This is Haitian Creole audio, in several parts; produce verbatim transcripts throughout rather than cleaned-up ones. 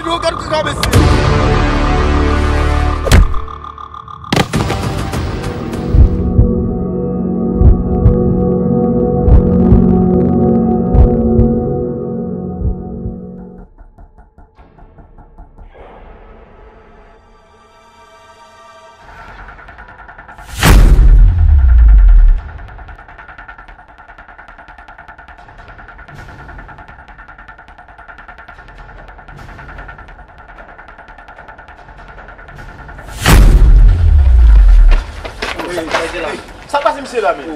Yo, gad kaka, mesye. Sa k pase misye la, men?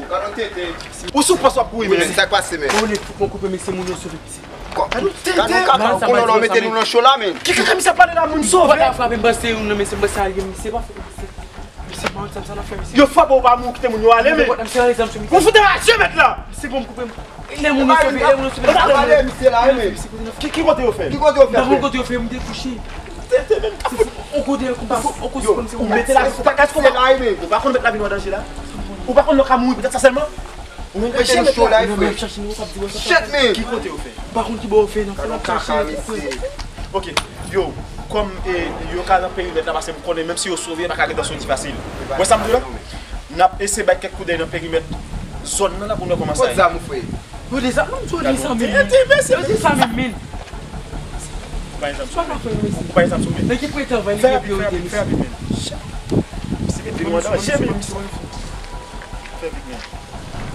Ou sou pòs w ap kouri, men. Sa k pase, men? Ou ne fout mwen koupe, men se moun yo sove, mesye. Gad yon kaka, ou konnen lè w mete nou nan cho la, men. Ki kaka misye ap pale la, moun sove? Ou pa ta frape m, panse yon nan mesye, m panse a ye, misye pa frape misye. Misye pa konn sa l ap fè, misye. Yo frape w pa mouri, kite moun yo ale, men. Misye pa konn sa l ap fè, misye. Ou fout raje, mèt la. Se bon, m koupe m. Lè moun yo sove, lè moun yo sove. Pale misye la, men. Ki, ki kote yo fè? Ki kote yo fè? M pa konn kote yo fè, m te kouche. Tete, men. On kote, on kote, on kote, yo, on kote, ou mete la, ou pa ka konba la, men. Ou pa konn met lavi nou an danje la. Ou pa konn nou ka mouri poutèt sa sèlman. Ou menm mete nou cho la, frè. Shit, man. Ki kote yo fè? M pa konn ki bò yo fè, nan fè n ap chache. Ok, yo, kòm, e, yo ka nan perimèt la, paske m konnen menm si yo sove, yo pa ka ret nan soti fasil. Wè sa m di w la? N ap eseye bay kèk koudèy nan perimèt zòn nan la pou nou wè kòman sa ye. Kote zam ou, frè? Yo dezam, non, yo dezam, men. Yo dezam, men. Ou pa ka fè, mesye. Ou pa ka fè, mesye. Nèg ki prete anvan, li gen pye yo, mesye. Fè rapid, men. Fè vit, men.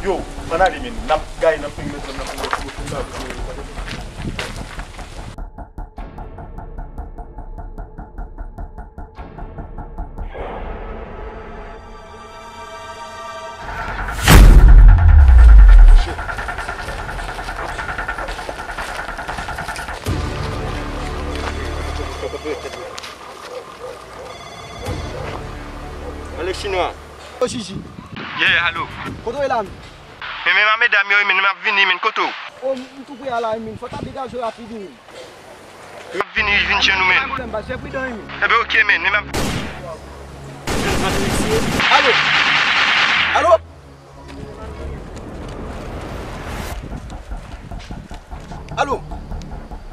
Yo, ann ale, men. N ap gaye nan perimèt zòn nan pou nou, pou nou, pou nou. Ale, chinwa. Ô, Jiji. Yeah, alo. Kote w ye la, menm? Men, men, a medam yo, men, m ap vini, men, kote w? Ô, m tou pre a la, men, fò w ta degaje w rapid, men. M ap vini, vin jwenn ou, men. Pa gen pwoblèm, baz, fè pridan, men. Enben, oke, men, men, m ap. Alo? Alo? Alo?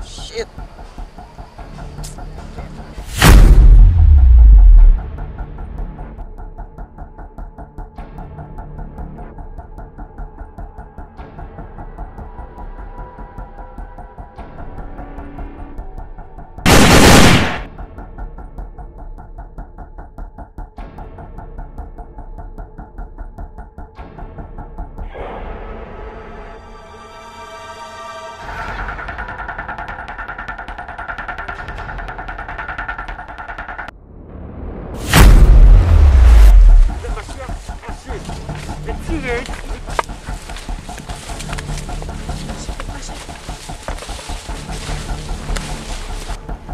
Shit.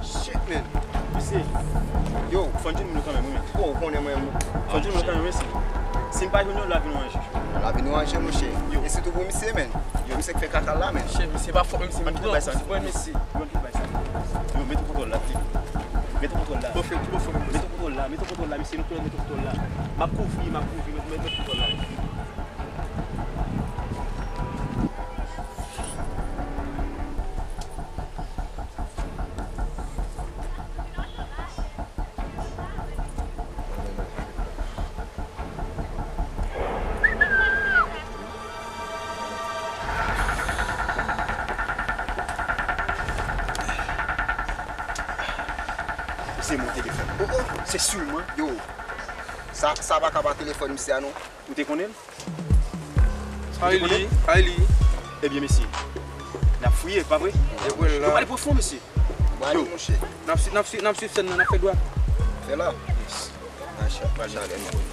Shit, man. Mesye. Yo. Fò n jwenn moun yo kanmenm, wi, men. Oh, ou konnen mwen. Fò n jwenn moun yo kanmenm, mesye. Si m pa jwenn yo, lavi nou an je. Lavi nou an je, monchè. Yo. E sitou pou misye, men. Yo, misye k fè kaka la, men. Chè, misye pa fò, misye. Ann kite bay sa, ann kite bay sa. Yo, ann kite bay sa. Yo, mete kontwòl la, pli. Mete kontwòl la. Mete kontwòl la, mete kontwòl la, mesye, nou tou mete kontwòl la. M ap kouvri, m ap kouvri, mete, mete kontwòl la. Se mon telefòn. Oh, oh, se sou mwen. Yo, sa, sa pa ka pa telefòn misye a, non. Ou te konnen l? Sa e li, sa e li. Ebyen, mesye, n ap fouye, pa vre? E vre la. Nou prale pwofon, mesye. Yo, monchè. N ap swi-, n ap swi-, n ap swiv sèn nan, n ap fè dwat. Fè la. Yes. Macha, macha, lè nou.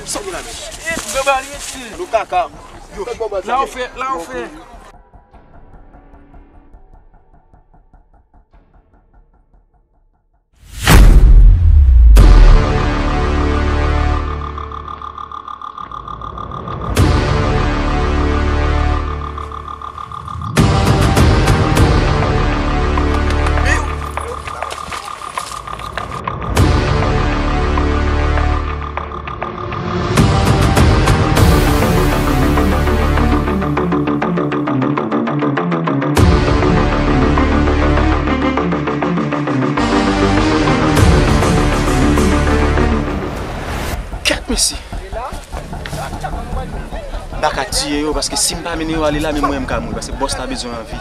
Sa w gen la menm? E, granba li, mesye. Gado kaka. Yo, fè bon bal sa. La w fè, la w fè. Kèt, mesye! M pa ka tiye yo, paske si m pa mennen yo ale la, menm mwen, m ka mouri, paske bòs la bezwen anvi.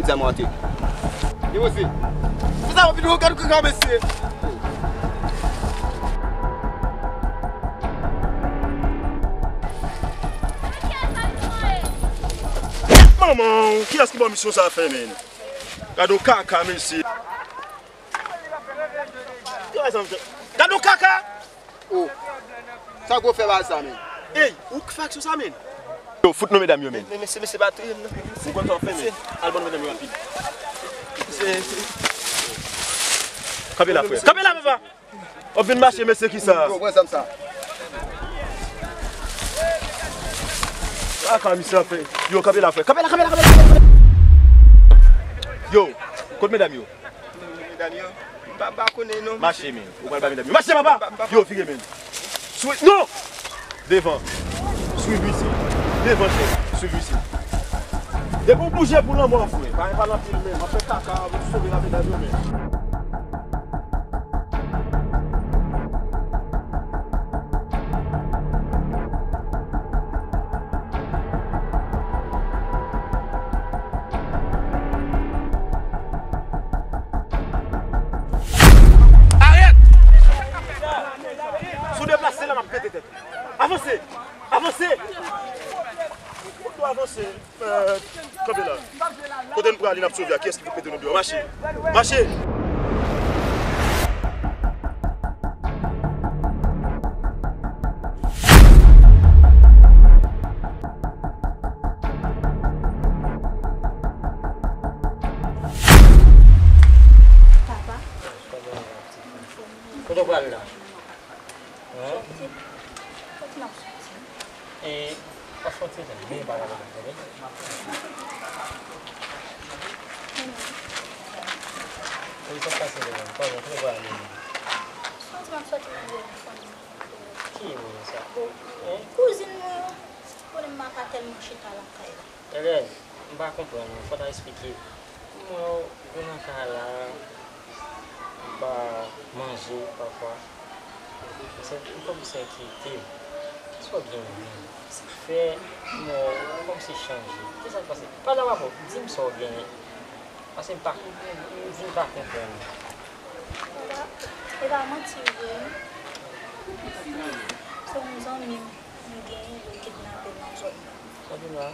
Pizza monte. Li poze. Pizza yon videyo, gad kaka mesye. Manman, kiyès ki ba w misyon sa a fè, menn? Gad yon kaka, mesye. Gad yon kaka! Oh. Sa gwo fè bal sa, menn? Ey, ou k fè aksyon sa, menn? Yo, fout non medam yo, menn. Men, mesye, mesye, pa touye m, non. Ou konn sa w fè, menn. Al ban nou medam yo rapid. Kanpe la, frè. Kanpe la, papa! W ap vin mache, mesye, kisa? Yo, pran zam sa. Ah, kaka misye ap fè. Yo, kanpe la, frè. Kanpe la, kanpe la, kanpe la, kanpe la. Yo, kot medam yo? Medam yo? M pa, pa konnen non. Mache, men. Ou pral ba medam yo. Mache, papa! Yo, vire, men. Swi-, non! Devan. Swiv isit. Devan, chèf. Swiv isit. Depi w bouje pou lanmò, frè. Pa gen pale anpil, men. M ap fè kaka, m sove la medam yo, men. Arèt! Si w deplase la, m ap pete tèt ou. Avanse! Avanse! Fòk nou avanse. Eh, kanpe la. Kote n prale, n ap sove a? Kiyès ki pou mete nou deyò? Mache! Mache! Papa. Kote w prale la? Hen? Soti. Kote m ap soti? E, w ap soti, men pa gade la, tande? Wi, sa k pase la menm? Kòman, kote w prale menm? Soti, m ap soti pou wè yon fanmi. Ki moun sa? Bon, kouzin mwen an, konnen m pa ka tèlman chita lakay la. Elèz, m pa konprann ou, fò w ta esplike. M wè w, ou nan kay la, ou pa manje pafwa. Se, ou kòmsi enkyete w. Kisa w genyen menm? Sa k fè m wè w, ou kòmsi chanje. Kisa k pase? Pale avè m, di m sa w genyen. Paske m pa, m vin pa konprann ou. Papa, e pa manti vre non. Se yon zanmi m m genyen, yo kidnape l nan zòn nan. Sa w di la?